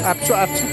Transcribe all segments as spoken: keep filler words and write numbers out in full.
Ap shuh, ap shuh.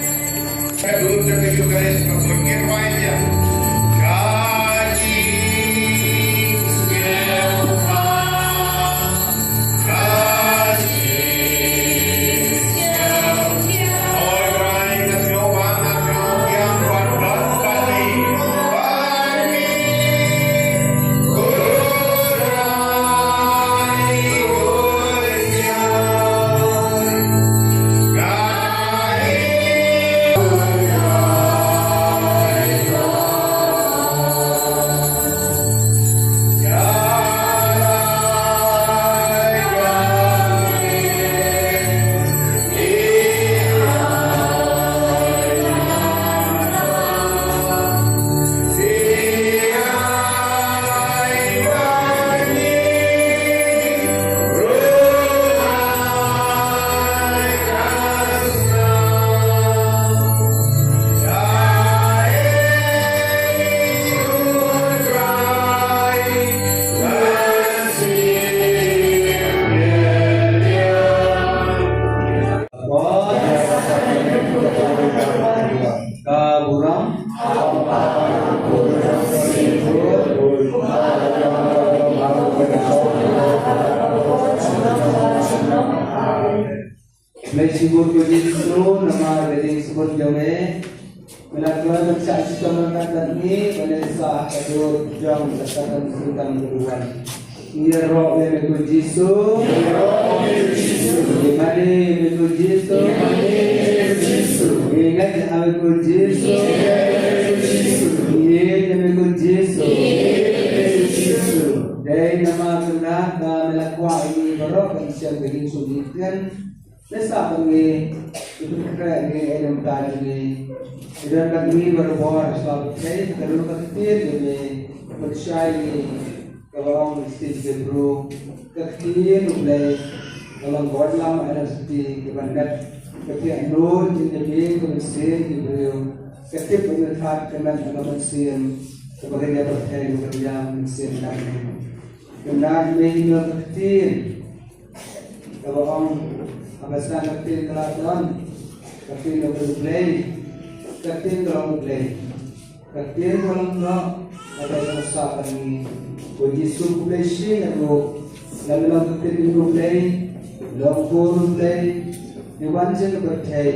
Khublei shibun ko Jisu, namar ka jingsbun jong me. Me la khlaiñ ban shah shitom ryngkat bad ngi, ban ïasah ka dur jong ka Satan Soitan ka duwan. Ngi ïaroh ïa me ko Jisu. Ngi mane ïa me ko Jisu. Ngi ngeit ha me ko Jisu. Ngi ngeit ha me ko Jisu. Dei namar kata ka me la kwah ïa ngi baroh ban shem ka jingsuk jingkmen. Me sah bad ngi, me pynkhreh ïa ngi, ïa ngi, ïa ngi. Don bad ngi barabor, sngewbha pyrthei, ka don ka ktien jong me, pynshai ïa ngi, kaba ong St. Hebrew, ka ktien U Blei ka long ka watlam ha ka lynti kaba nep, ka thiah nud ïa ka mynsiem ki briew, ka tip ba ka kynthad ka met ha ka mynsiem, kaba ka ïa pyrthei, kaba ka ïa mynsiem. Kynrad me hi ka ktien. Kaba ong, haba sdang ka ktien ka la don, ka ktien ka long U Blei, ka ktien ka long U Blei, ka ktien ka long noh, kaba ong sa ka ngi. Ko Jisu khublei shibun, la long ka ktien ka U Blei, long ka U Blei, ngi wan sha ka pyrthei,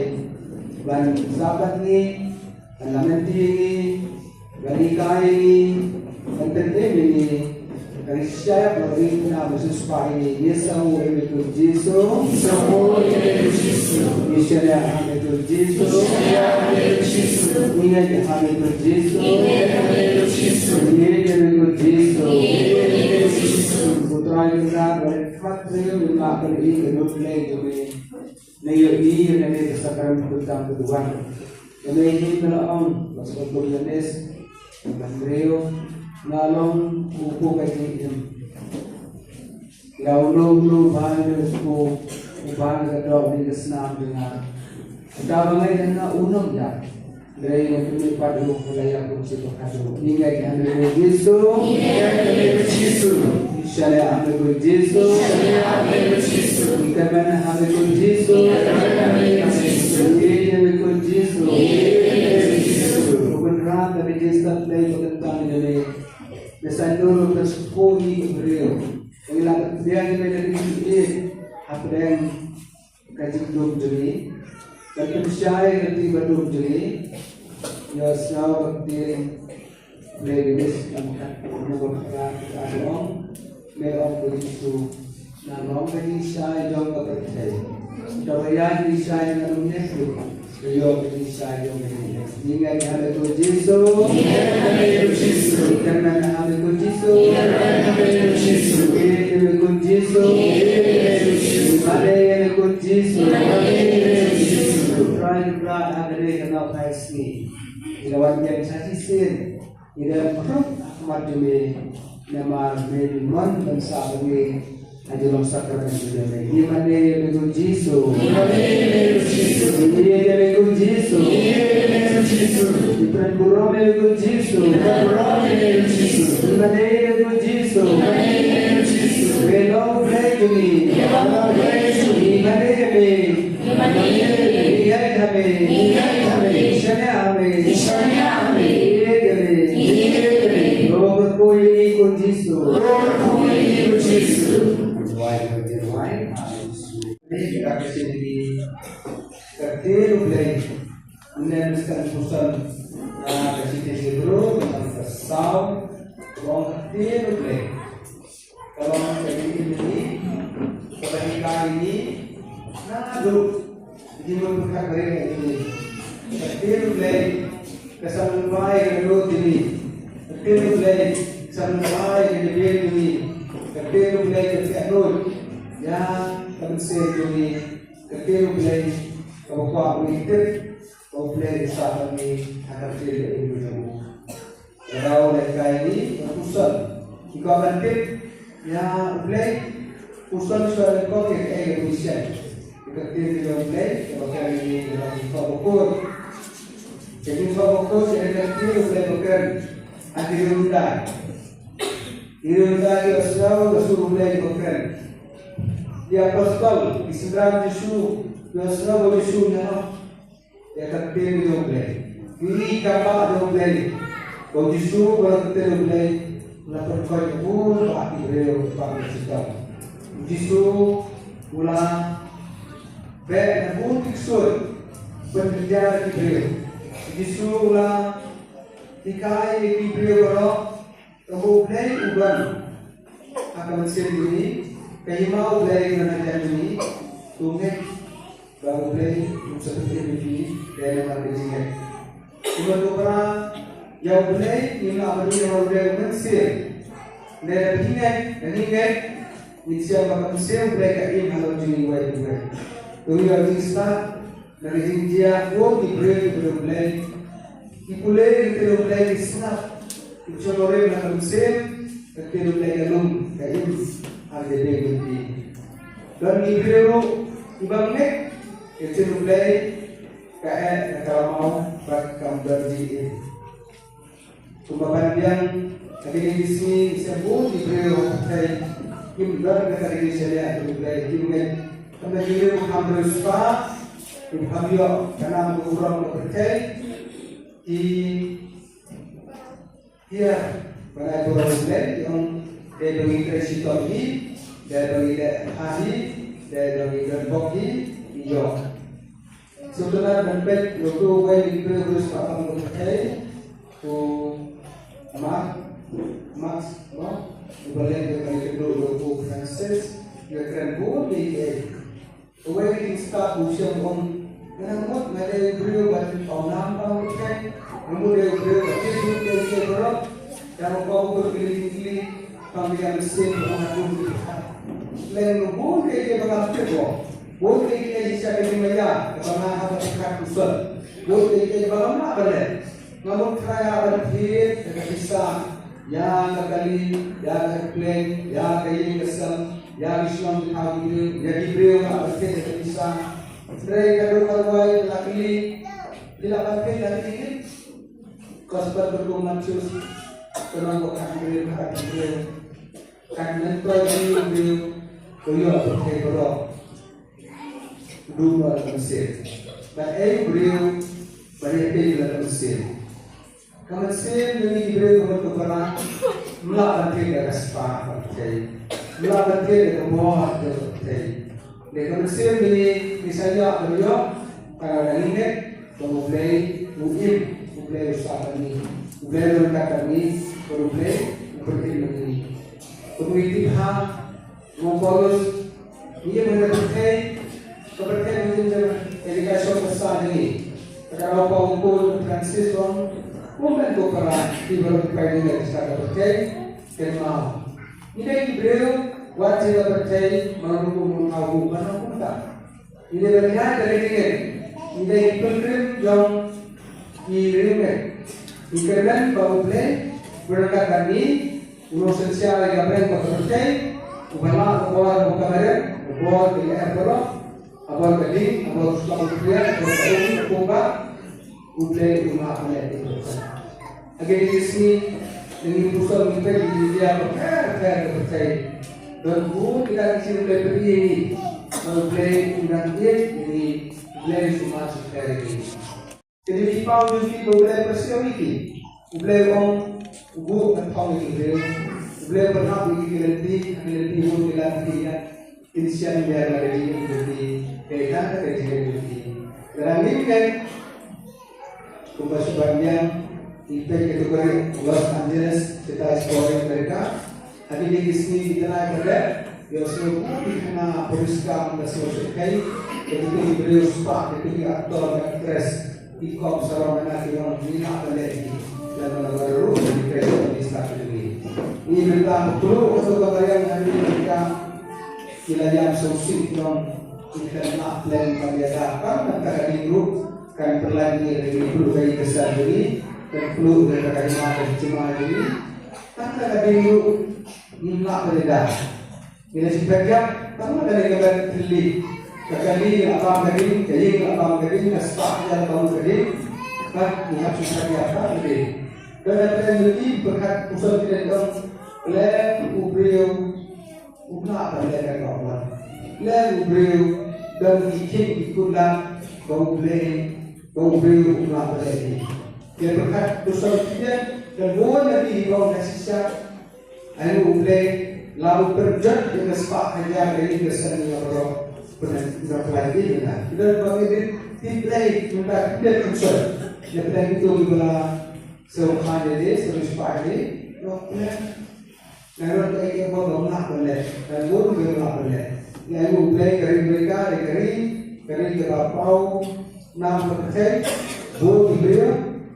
ban sah bad ngi, ban lament ïa ngi, ban hikai ïa ngi, ban pynim ïa ngi, ban shai ïa ngi, ban siewspah ïa ngi, ngi sngewbha ïa me ko Jisu. Sngewbha ïa me ko Jisu. Ngi shaniah ha me ko Jisu. Shaniah ha me ko Jisu. Ngi ngeit ha me ko Jisu. Ngi ngeit ha me ko Jisu. Ngi ngeit ha me ko Jisu. Ngi ngeit ha me ko Jisu. Ko Trai Kynrad, ba la kyrpad ïa me, ma ka ri ka dur Blei jong me. Ngi ïohi ïa kane ka sakrament kyrteng ka duwan. Kane hi ka la ong, ba sngewthuh ïa Nis, ban briew, nga long u kpu ka jingim. Nga uno uno ba nga u kpu, uba nga doh ïa ka snam jong nga. Kata ba nga ïa nga uno ïa. Hynrei nga kynmaw pat ruh ba la ïa bun sha ka khadduh. Ngi ngeit ha me ko Jisu. Ngi ngeit ha me ko Jisu. Ngi shaniah ha me ko Jisu. Ngi shaniah ha me ko Jisu. Ngi kyrmen ha me ko Jisu. Ngi kyrmen ha me ko Jisu. Ngi ngeit ha me ko Jisu. Ngi ngeit ha me ko Jisu. Ko Kynrad kaba jingstad Blei ba kyntang jong me. Me sa ïoh ruh ban sngewthuh ïa ki briew. Ngi la pdiang ïa me da ki ïeit hapdeng ka jingdum jong ngi, ban pynshai ïa ka lynti ba dum jong ngi. Ïa sngewbha ka ktien Blei, Nis, ka ktien ba khraw ka ong, me ong ko Jisu, nga long ka jingshai jong ka pyrthei. Kaba ïa jingshai nga long ne phi, ka ïoh ka jingshai jong ngi. Ngi ngeit ha me ko Jisu. Ngi ngeit ha me ko Jisu. Ngi kyrmen ha me ko Jisu. Ngi kyrmen ha me ko Jisu. Ngi ngeit ha me ko Jisu. Ngi ngeit ha me ko Jisu. Ngi mane ïa me ko Jisu. Ngi mane ïa me ko Jisu. Trai Kynrad, ha kane ka nohphai sngi, ngi la wan biang sha shisien. Ngi dang pynrup ha khmat jong me. Namar me me mon ban sah bad ngi. Ha ka long sakrament jong me. Ngi mane ïa me ko Jisu. Ngi mane ïa me ko Jisu. Ngi ïeit ïa me ko Jisu. Ngi ïeit ïa me ko Jisu. Ngi pynburom ïa me ko Jisu. Ngi pynburom ïa me ko Jisu. Ngi mane ïa me ko Jisu. Ngi mane ïa me ko Jisu. Me long Blei jong ngi. Me long Blei jong ngi. Ngi mane ïa me. Ngi mane ïa me. Ngi ïeit ha Amen. Amen. Shaniah amen. Shaniah amen. Ïeit amen. Ïeit amen. Bro kyrkhu ïa ngi ko Jisu. Bro kyrkhu ïa ngi ko Jisu. Duwai, duwai. Amen. Ni ka kyrteng U Blei. Mynne mynstep puson, ah, ka shithi Hebru, ka saw, ka ong ka ktien U Blei ka long ka jingim ïa ngi, kaba hikai ïa ngi naduh ki jingmut pyrkhat ba ïa ngi. Ka ktien U Blei ka samlynbai ïa ka dohnud jong ngi. Ka ktien U Blei ka samlynbai ïa ka jingim jong ngi. Ka ktien U Blei ka pynkhuid ïa ka mynsiem jong ngi. Ka ktien U Blei kaba kwah ban tip ba U Blei u sah bad ngi ha ka ktien jong u. Ka daw lehkai ngi ban puson. Ngi kwah ban tip ïa U Blei, puson shuwa ban tip ïa kaei kaba u shem. Ka ktien jong U Blei kaba kren ïa ngi na ka Jingthoh Bakhuid. Ka Jingthoh Bakhuid ka dei ka ktien U Blei ba kren ha ki riew ymdai. Ki riew ymdai ki ïohsngew ka sur U Blei ba kren. Ki apostol, ki synran Jisu, ki ïohsngew ba u Jisu u ïalam ïa ka ktien jong U Blei. Ki ri ki kambah jong U Blei. Ba u Jisu ba la ktien U Blei u la pynkoit ïa bun bah ki briew ba ki shitom. U Jisu u la beh na bun ki ksuid ban pynjah ïa ki briew. U Jisu u la hikai ïa ki briew baroh. Kaba U Blei u don ha ka mynsiem jong ngi, ka hima U Blei ka don ha ka jingim jong ngi, to ngeit ba U Blei un sa pynim ïa phi dei namar ka jingngeit. Kumba to para ïa U Blei ngim lah ban im ha U Blei u mynsiem. Lada phi ngeit, lada ngi ngeit, ngin shem ba ka mynsiem U Blei ka im halor jong ngi uwei pa uwei. To ïa ka jingstad Na ka jingjia bun ki briew ki briew Blei ki pule ki briew Blei ki sngap ki jong o rem na ka mynsiem ka briew Blei ka lum ka im ha ka dei ka ti. Don ki briew ruh ki bang nek ka briew Blei ka eh na ka lamau bad kam don jingim. Kumba ban biang ha kine ki sngi ki sngewbha ki briew ha pyrthei kim don kata ka jingshaniah jong U Blei, kim ngeit. Kumba ki briew ki kham briew spah, ki kham ïoh ka nam ka burom ka pyrthei, ki hiar ban ai burom U Blei, ki ong dei ba ngi trei shitom hi, dei ba ngi leh bha hi, dei ba ngi don bok hi, ki ïoh. Sngewtynnat ban peit ïa uwei na ki briew riewspah tam ka pyrthei, u Mark, Max, Mark, uba leh ïa ka kynduh ïa u Francis, ïa kren bun ïa kiei. Uwei na ki stad u shem u ong, nga dang mut nga dei u briew ba pawnam ba u pyrthei, nga mut dei u briew ba tip lut ïa kiei baroh, da nga kwah u kylli kylli, Tang ïa ka mynsiem ba nga dum ki khat. Leng bun kiei kiei ba nga tip mo. Bun kiei kiei shisha ka jingmaya kaba nga hap ban khat puson. Bun kiei kiei ba ngam lah ban leh. Nga mut trai hap ban thied ïa ka pisa, ïa ka kali, ïa ka kyrpang, ïa ka ïing ka sem, ïa ki shnong ki thaw ki briew, ïa ki briew nga hap ban thied ïa ka pisa. Hynrei ka dei ka rwai la kali, phi lah ban thied la kali. Gospel ka dei Mathaios, ka lynnong ba khatbriew, khatbriew. Kat mynta ïa u briew u ïoh pyrthei baroh. U dum la ka mynsiem. Bad ei u briew ba ïa phi la ka mynsiem. Ka mynsiem jong ngi ki briew ka mut ka para. Ym lah ban thied da ka spah ka pyrthei. Ym lah ban thied da ka bor ka pyrthei. Dei ka mynsiem jong ngi ngi sa ïoh ban ïoh. Ka la ngi ngeit ba U Blei u im, U Blei u sah bad ngi. U Blei u ryngkat bad ngi, bad U Blei u pyrkhing bad ngi. Kumba ngi tip ha, u Paulus, ngi ïa mynta pyrthei, ka pyrthei ngi ïa mynta ka jingïaishong ka sah jong ngi. Ka daw pa u Pope Francis u ong, kumba to para, ki baroh ki paidbah ka sah ka pyrthei, kynmaw. Ngi dei ki briew, wat jong ka pyrthei, mano kum mano kum ta. Ngi dei ban ïaid da ka jingngeit. Ngi dei ki pilgrim jong ki riewngeit. Ngi kyrmen ba U Blei u ryngkat bad ngi, u nongsynshar ïa ka bneng bad ka pyrthei, uba lah ka bor bad ka merem, ka bor ka lyer baroh, ka bor ka ding, ka bor ka shlong ka kriat, ka bor ka um, ka pumba, U Blei u map leh ïa phi. Ha kine ki sngi, ngi puson ngi peit ïa ki jingïa bapher bapher ka pyrthei. Don bun kita ki jingïa pyrthei ïa ngi. Ba U Blei u dang ïeit ïa ngi. Blei sumar sumar ïa ki. Kine ki paw jong ki ba U Blei pyrshah ïa ki. U Blei u ong u buh ka thong ïa ki briew. U Blei u pynhap ïa ki lynti, ha ki lynti u ki lynti ïa. Kin sian ïa la ka jingim jong ki. Ka ïa ka jingim jong ki. Ka dang ïa ka. Kumba shu ban ïa. Ïa ka kategori Los Angeles, kita California, America. Hadien ki sngi ki tnai ba dep, ïohsngew ki khana puriskam ka sngewsih kai, ka kito ki briew spah, ka kito ki actor, ka actress, ki kop sarong, na ki long ki ngap ban leh ki. Lada ba ruh ki kai ki start ki. Ngi mynta kloi ka to ka mariang hadien ka ki la ïam sngewsih ki long ki khlem lah plan ban ïada kam na ka ding ruh kan pynlait ngi da ki kloi ka ïing ka sem ngi, kan kloi ka ka hima ka jingma ngi. Tang da ka ding ruh ngim lah ban ïada. Ngi la shu peit ïa, tang da ka ding ka ban thylli. Ka kali ngi la bam ka ding, ka ïing la bam ka ding, ka spah ka la bam ka ding. Bad ngi hap shu peit ïa tang ka ding. Don da ka ding ngi pyrkhat u son ki dei dong. Leh u briew u lah ban leh ka kawon. Leh u briew dang ki khih ki kut lang ba u Blei, ba u briew u lah ban leh ki. Ïa pyrkhat u son ki dei, ka bun na ki ba u na shisha. Ai u Blei la u pynjot ïa ka spah hajar ïa ka sani ïa baroh. Pynjot ïa ka spah ïa ka. Kita ba ngi dei ti Blei mynta ki dei kan sot. Ïa Blei itu ki bala sewkhan ïa dei, seru spah ïa dei. Ïa Blei. Ngi ruh ai ki ba ngam lah ban leh. Ngi ruh ngam lah ban leh. Ngi ai u Blei ka ri Amerika, ka ri, ka ri kaba paw nam ka pyrthei. Bun ki briew,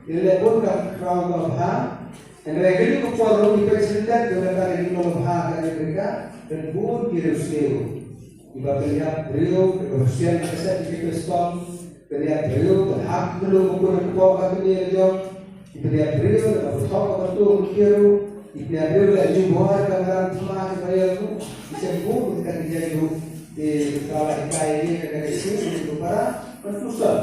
ngi leh bun ka khraw kaba bha. Hynrei kane ka por ruh ngi peit shisha ka meta ka ri kaba bha ka ri Amerika, don bun ki riewsniew. Kiba pynïap briew, kiba pynïap ka set ki pistol, pynïap briew, pynhap briew, ka pun ka pok ka kmie ka jong, pynïap briew, ka pynthok ka pyntu ka kiew, pynïap briew, la jubor ka madan thma ka bayar tu, ki sem bu, ka ki jai tu, ki kala ikai ni, ka ka dei shu, ki tu para, kan tu sal.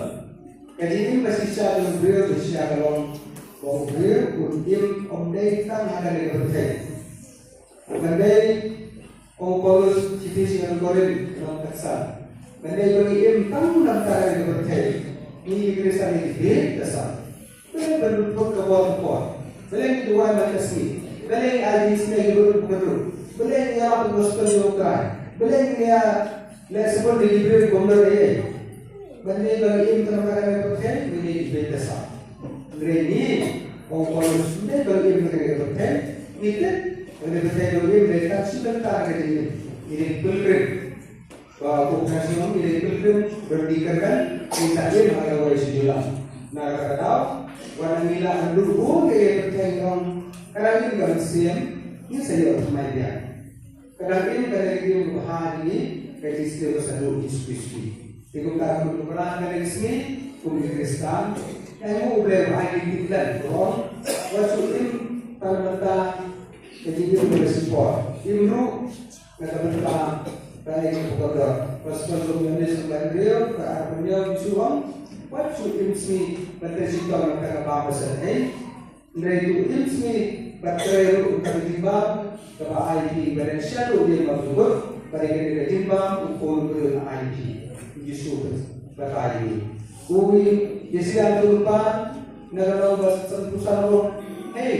Ka jingim ka shisha jong briew, ka shisha ka long, ka briew, un im, um dei tang ha ka dei ka pyrthei. Ban dei, ong Paulus, shithi sha ki Korinth, lynnong khatsan. Ban dei ba ngi im tang na ka bynta ka pyrthei. Ngi ki Khristan ngi bit ka san. Balei ban lut ka bor ka por. Balei ngi duwai man ka sngi. Balei ngi ai sngi ngi lut ka lut. Balei ngi ïarap ka gospel jong U Trai. Balei ngi ïa leh sabun da ki briew kum dei ei. Ban dei ba ngi im tang na ka bynta ka pyrthei, ngi dei ki beit ka san. Hynrei ngi, ong Paulus, ngi dei ba ngi im tang na ka bynta ka pyrthei, ngi dei ba ngi im tang na ka bynta ka jingim. Ngi dei pilgrim. Ba ko ka shnong ngi dei pilgrim, ba ngi kyrkan, ngi sa im ha ka wei sha julang. Na kata ka daw, wat la ngi la ïa lut bun ka pyrthei, ong, ka dang im ka mynsiem, ngi sa ïoh thymmai biang. Ka dang im ka dei ka im ka bha ïa ngi, ka jingsniew ka sa duh ngi suki suki. Te kumta ka mut ka para ka dei ka sngi, kum ki Khristan, ai nguh U Blei ba ai ngi ki plan, ka ong, wat shu im tang na ka bynta ka jingim ka shi por. Im ruh na ka bynta ka ai ka pukador. Gospel jong u Ïoannis lynnong hynriew, ka ar phew hynñiew, Jisu u ong, wat shu im sngi ban trei shitom na ka bynta kaba bha shisha. Hynrei to im sngi bad trei ruh ïa ka jingbam kaba ai phi, bad leit sha u ïing bad u bud, bad ïa kane ka jingbam u khun u briew un ai phi. U Jisu u batai ïa ngi. U Isaiah hynñiew phew khyndai na ka lynnong ba sanphew san u ong, hei,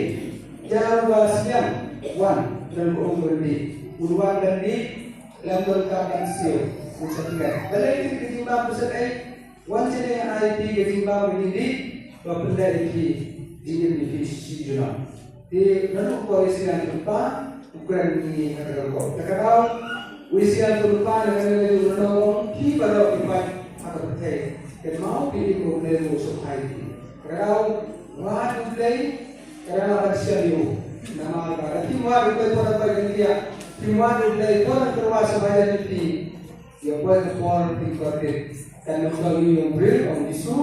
ïa uba sngewsih wan, dang ba um ban dih, un wan ban dih, lem don kam ban siew, un sa pynlait. Balei ka jingbam u sa ai Wan sha ïing, ai phi ka jingbam ka jingdih, ba pynlait ïa phi, jingim ïa phi shi junom. Te naduh u Isaiah u kren ïa kane ka daw. Te ka daw, u Isaiah u kren ïa kane ka daw, phi baroh phi paid ha ka pyrthei, kynmaw phi ïa U Blei u sngewbha ïa phi. Ka daw, wad U Blei, ka daw ban sngewbha ïa u. Namar ba lada phim wad U Blei, por ba ïa phi, phim wad U Blei, por ba ïa phi. Ïa poi ka por phi kordit. Kan ym don ïa u briew, ong Jisu,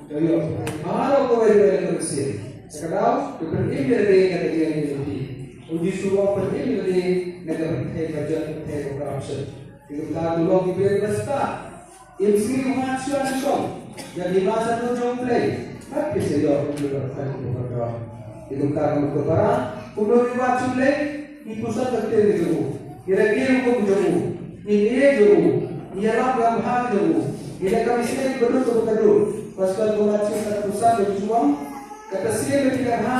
ïa ïa baroh kawei kawei ka mynsiem. Ka daw, u pynim ïa lade na ka jingïaid lynti. Ong Jisu u pynim ïa lade na ka pyrthei ba jot, pyrthei ba corruption. Te kumta to long ki briew ba stad. Im sngi wad shuwa nyngkong. Ïa ki ba sa don jong U Blei. Bad phi sa ïoh U Blei ba khot ïa ki ba kordor. Te kumta ka mut ko para, kumno ngi wad sha U Blei. Ngi pyrshang ka ktien jong u. Ngi rageng hukum jong u. Ngi ïeit jong u. Ngi ïalap ïa ka bha jong u. Ïa ka mynsiem ba duk ka ba ka duk. Pastor Matthew ka pusan ba ju ong, kata sien ba ki la bha,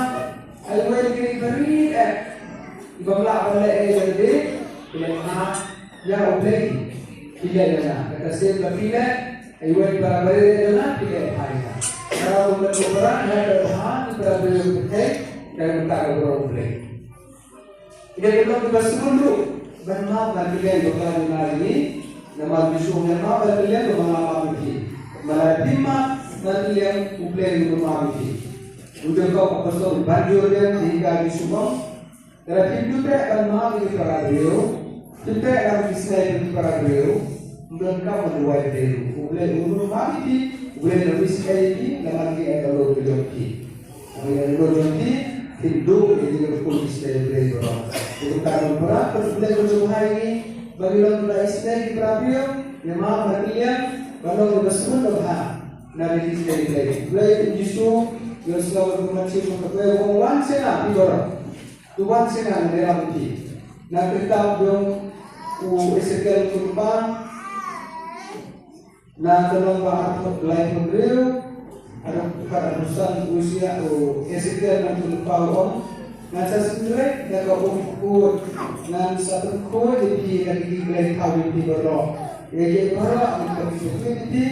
ai wei ki ba rit eh. Ki bym lah ban leh ei ei lade, ki la bha ïa U Blei. Ki leh ïa na, kata sien ba ki leh, ai wei para ba rit ïa na, ki leh bha ïa na. Para ba ka para, ïa ka bha, ki para ba rit, ka mynta ka ba U Blei. Ïa ka long kiba sngewbha ruh ban map na ka liang ba ka la ïa ngi, namar Jisu ong ïa map na ka liang ba nga la map ïa phi. Ba la phi map na ka liang U Blei u map ïa phi. U Jakob apostol ban jur ïa ngi ka Jisu ong, lada phim ju treh ban map ïa ki para briew, ju treh ban isnei ïa ki para briew, ym don kam ban duwai ïa U Blei. U Blei u map ïa phi, U Blei u isnei ïa phi, namar ki ai ka lor ka jong phi. Haba ïa ka jong phi, phin duh ïa ka jingkyrkhu isnei Blei baroh. Te kumta ban para, pynslem ban sngewbha ïa ngi, ba ngi long kiba isnei ki para briew, ïa map na ka liang, ba long kiba sngewbha na ka isnei Blei. Blei u Jisu, ïa u sngewbha ba ka Matthew ka ba wan sha nga phi baroh. To wan sha nga ngan ïarap ïa phi. Na ka kitab jong u Esekiel lynnong ba Na ka lynnong ba arphew, laiphew hynriew, arphew, arphew san, u Isaiah, u Esekiel na ka lynnong ba u ong, ngan sa sngewbha ïa ka umkut, ngan sa pynkhuid ïa phi na ki blei thaw ïa phi baroh. Ïa ki baroh ngan pynkhuid ïa phi,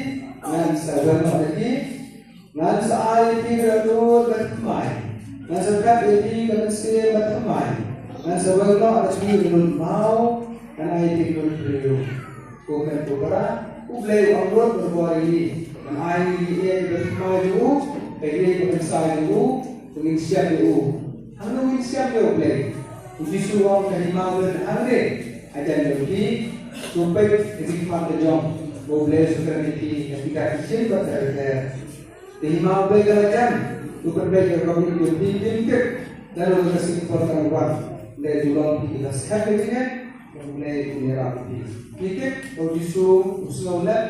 ngan sa wan noh ïa ki, ngan sa ai ïa phi ka lut ka thymmai, ngan sa thep ïa phi ka mynsiem ka thymmai, ngan sa wan noh ïa phi ka lut maw, ngan ai ïa phi ka lut briew. Ko hynmen ko para, U Blei u ong ruh ban bor ïa ngi, ban ai ïa ngi ïa ka thymmai jong u, ka ïa ka mynsiem jong u, ba ngin shym ïa u. Hangno ngin shym ïa U Blei? U Jisu u ong ka hima u don hangne hajan jong phi, to peit ka jingkhmat ka jong, ba U Blei u sngewthuh ïa phi, ïa phi ka shisien bad ka rem. Te hima U Blei ka la jan, to pynbeit ïa ka kawei jong phi, kim tip naduh ka sngi por kan wan. Lei to long phi ki la sngap ïa phi ne, U Blei u ïarap ïa phi. Phi tip, ba U Jisu u sngew lem.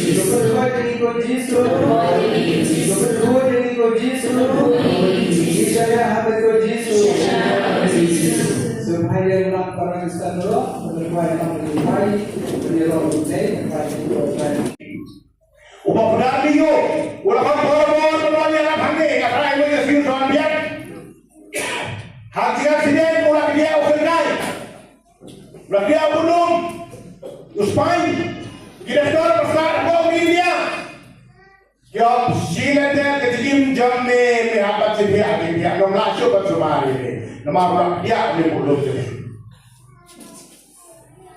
Jisu. Ka pynduwai ïa ngi ko Jisu. Ka pynduwai ïa ngi ko Jisu. Ngi shaniah ha phi ko Jisu. Sngewbha ïa ngi para Khristan baroh, ka pynduwai ïa ngi ko Jisu. Uba pyndonkam ïa u, u la khot bor bor ban wan ïalap hangne, nga trai mo ïa sngewthuh biang. Ha jingïaseng u la kdiah u kyrkai. U la kdiah u bun lum. U spine. Ki doktor ba sah ha India. Ki ong shi lyndet ka jingim jong me, me hap ban shim ïa, shim ïa, ym lah shuh ban sumar ïa me. Namar u la kdiah u bun lum jong me.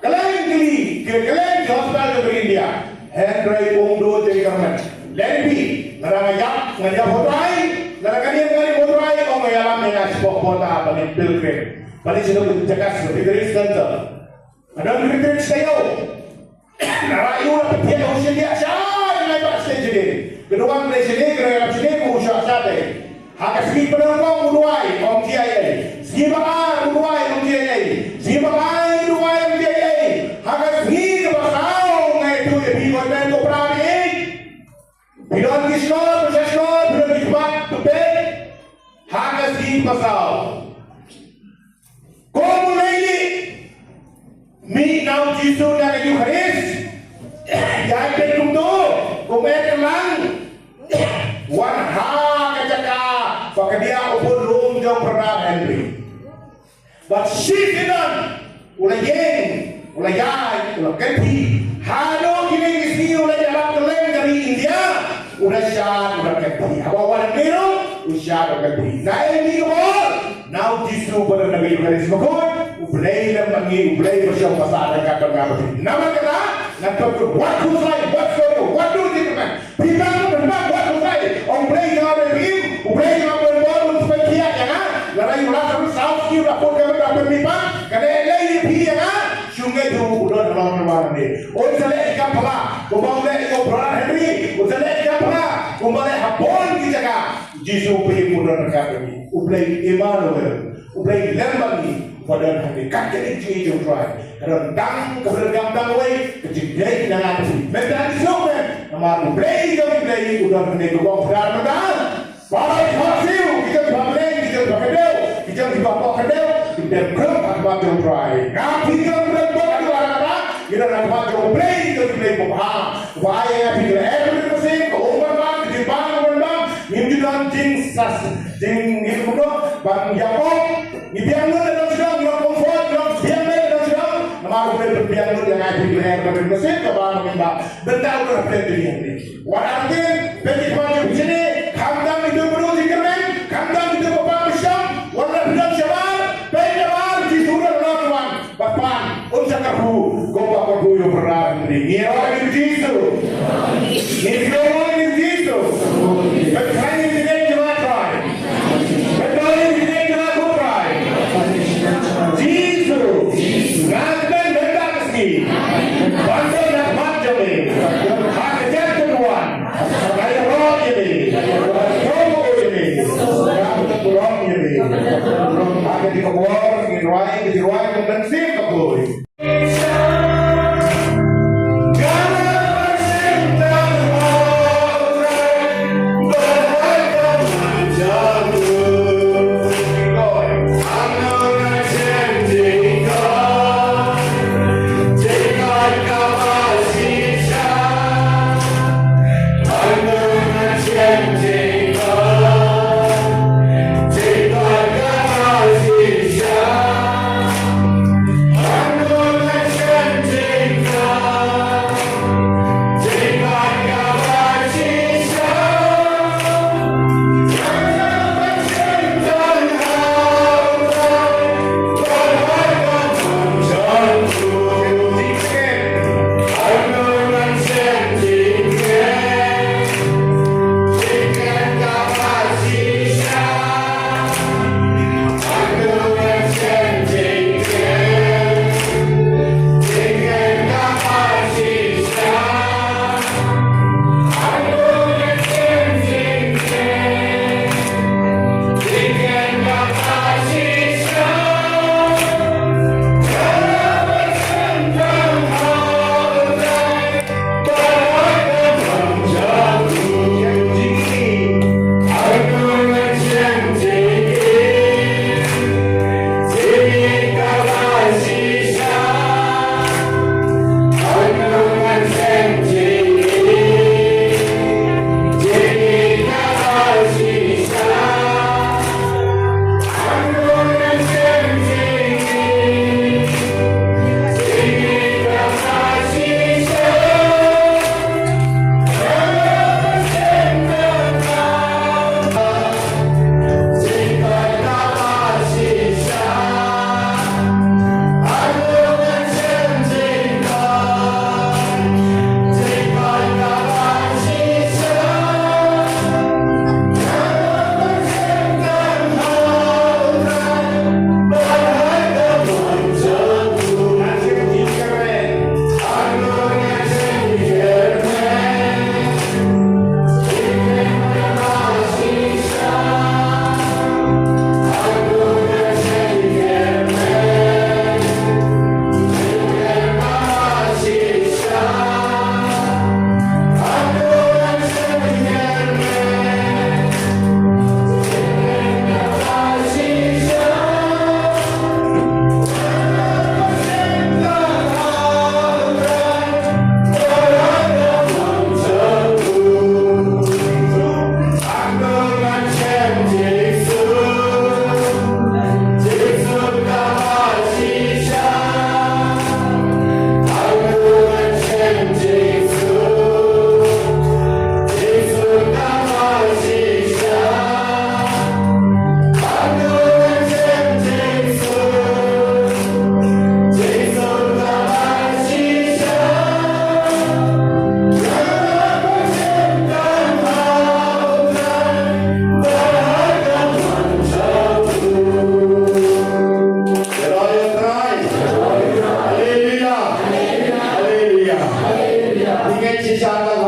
Kylleng ki, kylleng ki hospital jong ka India. Hynrei um duh jingkyrmen. Lehse nga dang ïap, nga ïap ha U Trai, nga dang ïap, nga ïap ha U Trai, ong nga ïalam ïa nga shapoh border ban ïa pilgrim. Ban ïa sha ka jaka Retreat Center. Nga don Retreat Center. Nga ïoh la pynthikna u shyndiat shai, nga ïa ba sha jingim. Ka duwan lei shane, ka ïalap shane, ka u shah shah dei. Ha ka sngi ba nyngkong u duwai, ym ji ei ei. Sngi ba ar u duwai, ym ji ei ei. Sngi ba lai u duwai, ym ji ei ei. Ha ka sngi kaba saw nga ïathuh ïa phi, ko hynmen ko para, phi don ki shnong, phi don ki shnong, phi don ki khmat, phi peit. Ha ka sngi kaba saw. Kum u leit mih na u Jisu na ka Eukharist. Ïa peit kumto, kum eh ka lang. Wan ha ka jaka ba kdiah u bun lum jong u Brother Henry. Bad shisien u la ïeng, u la ïaid, u la kynthih. Haduh kine ki sngi u la ïalap kylleng ka ri India. U la shad, u la kynthih. Haba wan hangne ruh u shad, u la kynthih. Na ei mih ka bor? Na u Jisu ba don ha ka Eukharist. Bakhuid, U Blei lem bad ngi, U Blei ba shong ba sah ryngkat bad nga bad phi. Namar kata, ngan pynkut, wat khuslai, wat sngewthuh, wat duh jingkyrmen. Phi pang, phi pang, wat khuslai. Ong Blei jong nga ba im, U Blei jong nga ba don bor, un pynphiah ïa nga. Lada u Lasarus saw sngi u la put ka met, u la pynmih pang, ka dei lei ïa phi ïa nga. Shu ngeit u, u don halor nongwan ne. Un sa leh ïa ka pla kumba u leh ïa u Brother Henry, un sa leh ïa ka pla kumba leh ha bun ki jaka. Jisu ba im u don ryngkat bad ngi. U Blei Immanuel, U Blei lem bad ngi, uba don hangne. Kat kane ka jingim jong U Trai ka don tang kaba donkam tang kawei, ka jingïeit na nga bad phi. Mynta ngi sngewthuh namar U Blei jong ngi, U Blei u don hangne, ka bym pher mynta. Para khot siew, ki jong kiba bneng, ki jong kiba kdew, ki jong kiba pop kdew, ki dei khlem ha khmat jong U Trai. Nga phi jong kiba pop kdew, ngi don ha khmat jong U Blei, ki jong U Blei ba bha. Ba ai ïa phi ka lyer ka mynsiem, ka um ban bam, ka jingbam ka um ban bam. Ngim ju don jingsas, jing, ngim ju don ban ïapop. Ngi biang lut da dang sdang, ngi don comfort, ngi don biang lut da dang sdang. Namar U Blei u pynbiang lut ïa nga, phi ka lyer ka mynsiem, ka bam ka um ban bam. Bynta u don ha pdeng dunia. Wat artatien, peit ki khmat jong phi shane, khamtam kito kiba duh jingkyrmen, khamtam kito kiba pang ba shong, wat la phi don shabar, peit shabar, Jisu u don halor nongwan, bad pan, un sa kyrkhu, kumba kyrkhu ïa u Brother Henry. Ngi ïaroh ïa u Jisu. Ngi ïaroh ïa u Jisu. Peit khlaiñ ïa u Jisu, ïa u Trai.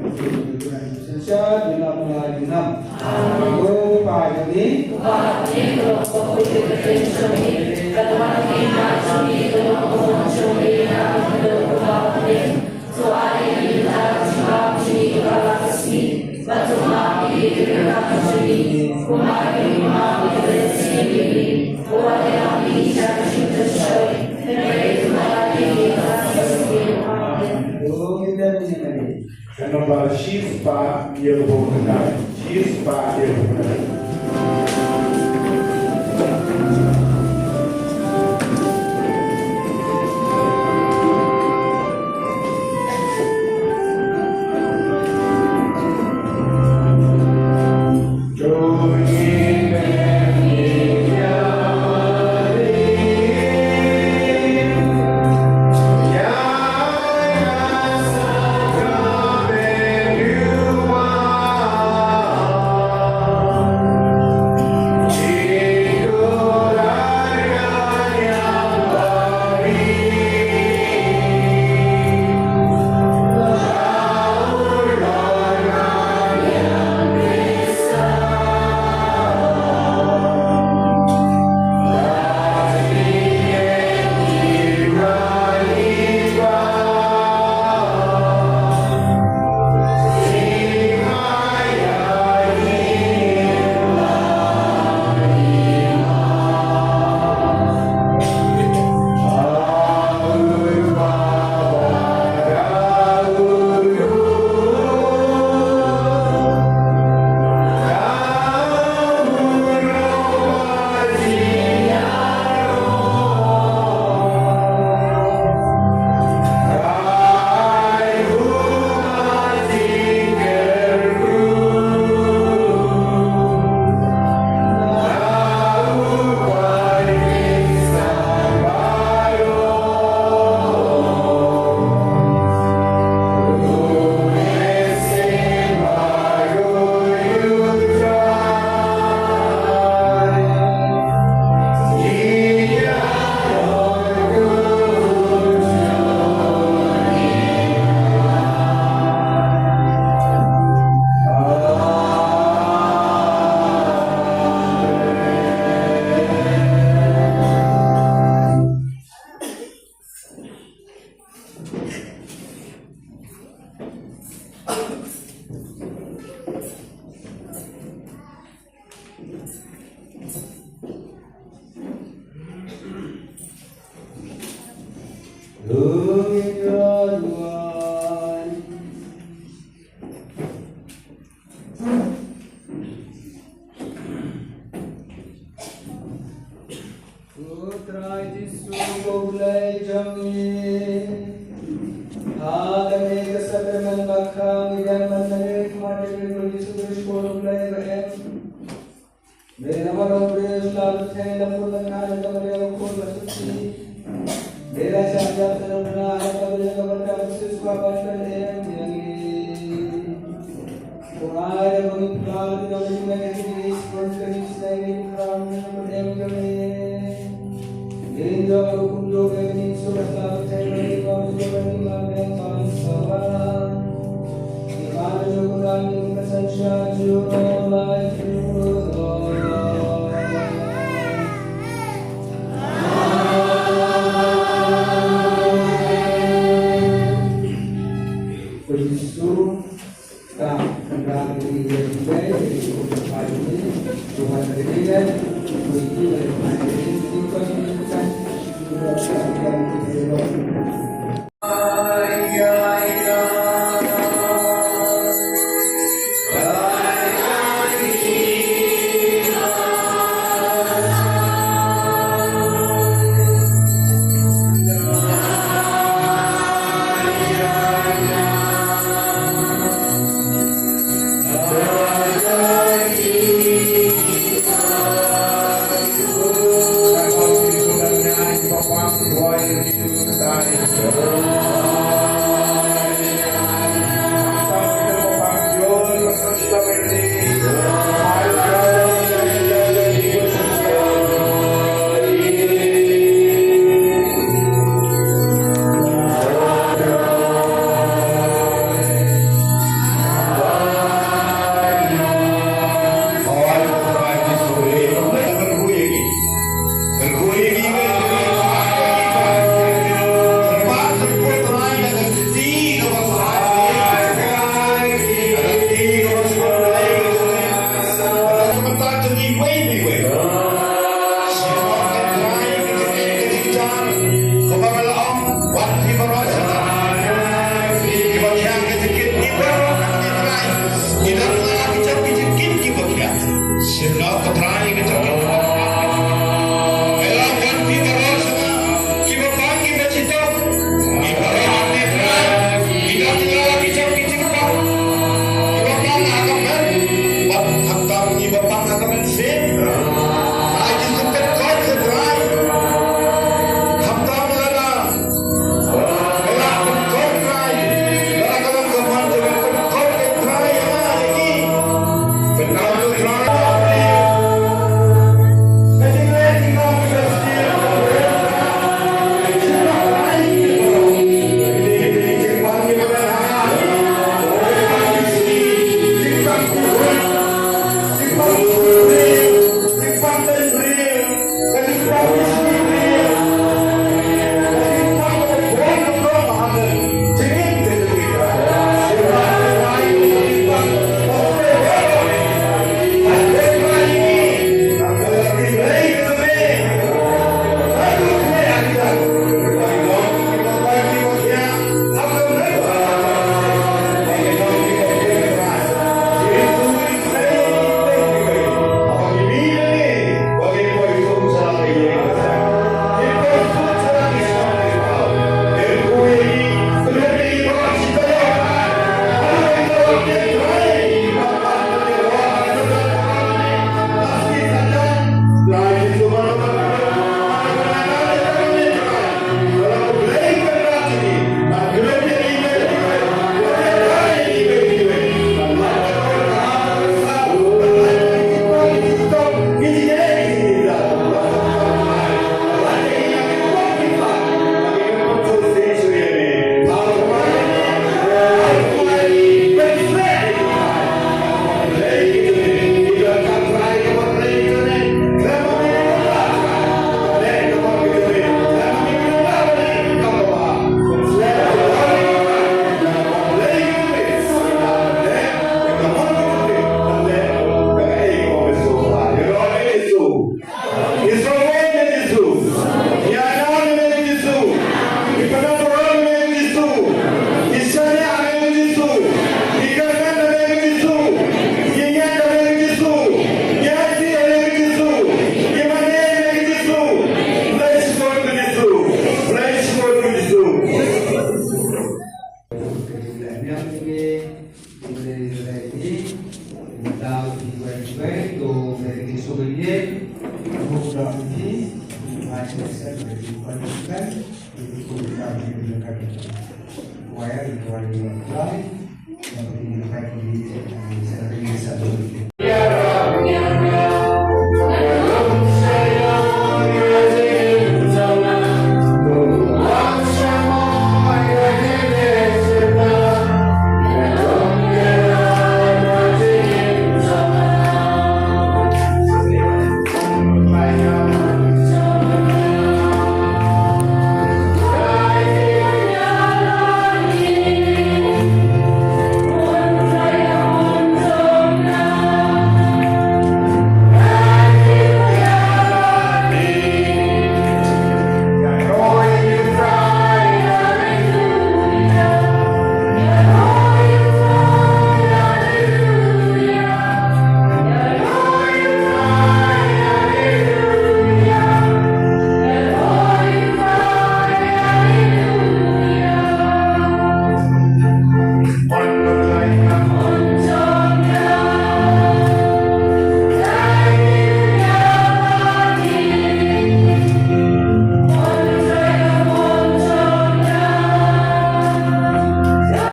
Sha, duna pula dinam. Ko pa jani. Ka nombar shispah hynñiewphew khyndai. Shispah hynñiewphew khyndai. Haleluya. Ko Trai Jisu, ko Blei jong ngi. Ha kane ka sakramen bakhuid, ngi dang ban leit ha khmat jong U Jisu Khrist, ko Blei ba im. Me la marwei, la bthei, la pun, la kha, la dang, la khun, la suci. Me la shah ïap, la dang, la kha, la dang, la kha, la suci, la kha, la dang, la kha. Shin nang ka trai ka jong ngi. Ela wan phi baroh sha nga, kiba pang kiba chitom. Ngi baroh ngi trai. Ngi dang kylla ki jong ki jingpang. Kiba pang ha ka met. Bad khamtam kiba pang ha ka mynsiem. Ye, book down fee, license and participant, itu kita di dekat wire itu ada apply, yang ini pakai di satu